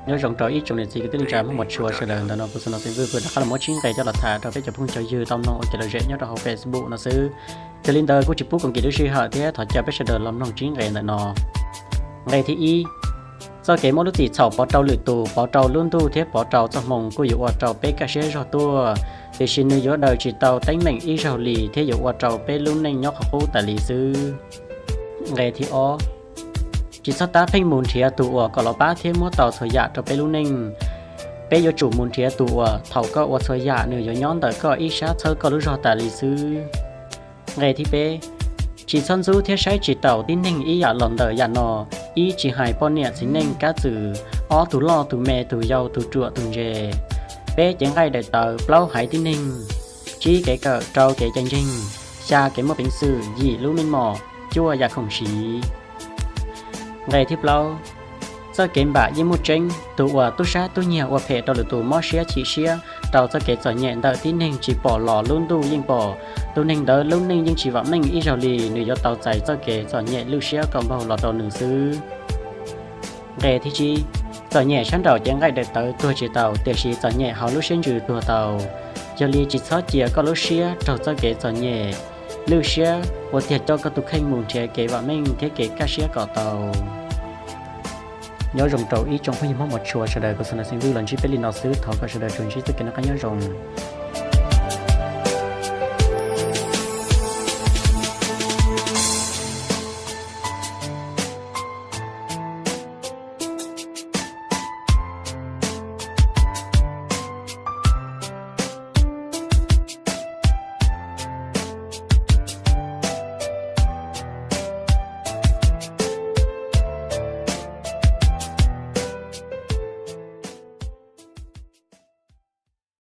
Nyob zoo rau ib tsoom niam txiv kwv tij neej tsa Hmoob mos tshua sawv daws, ntawm no kuv xov no xeem Vwj kuv rov qab los muab tsib nqe coj los tham rau peb cov phooj cov ywg tau mloog ua kev lom zem nyob rau hauv Facebook no xwb. Yog li ntawd kuj tsis pub kom nkim lub sij hawm thiab thov caw peb sawv daws los mloog tsib nqe ntawm no. Nqe thib ib, txoj kev muab lub txim txhaum pov rau lwm tus, pov rau lub ntuj thiab pov rau txoj hmoo kuj yuav ua rau peb kaj siab zog tuaj, tiam sis nws yuav daws tsis tau teeb meem ib zaug li thiab yuav ua rau peb lub neej nyob qhov qub tas li xwb. Nqe thib ob, tsis txhob tab pheej mus nrhiav tus uas kom los pab thiab muab tau txhua yam rau peb lub neej. Peb yuav tsum mus nrhiav tus uas thaum koj ua txhua yam nws yuav nyob ntawm koj ib sab txhawb koj lub zog tas li xwb. Nqe thib peb, tsis txhob ntxub thiab saib tsis taus tib neeg ib yam los ntawm yam no, ib tsis hais poj niam txiv neej kab txwm, ob tus loj tus me tus yau tus ruam tus ntse, peb cev nqaij daim tawv, plaub haiv tib neeg, tsib kev kawm, rau kev cai ntseeg, xya kev muaj peev xwm, yim lub meej mom, cuaj yam khoom siv. Nqe thib plaub, txoj kev npam yeej muaj tseeb, tus uas tub sab tub nyiag ua phem rau lwm tus mob siab chim siab rau txoj kev txom nyem ntawm tib neeg tsis pom los lub ntuj yeej pom. Tus neeg ntawd lub neej yeej tsis vam meej ib zaug li, nws yuav tau txais txoj kev txom nyem lwj siab kom npaug los rau nws xwb. Nqe thib tsib, txom nyem sab nraum cev nqaij daim tawv tuag tsis tau, tiam sis txom nyem hauv lub siab ntsws tuag tau. Yog li tsis txhob cia koj lub siab raug txoj kev txom nyem, lwj siab, ua tiag coj koj tus kheej mus nrhiav kev vam meej thiab kev kaj siab kom tau. Nyob zoo rau ib tsoom phooj ywg Hmoob mos tshua sawv daws, kuv xov no xeem Vwj los ntsib peb li no xwb, thov kom sawv daws tsuas ntsib txoj kev noj qab nyob zoo.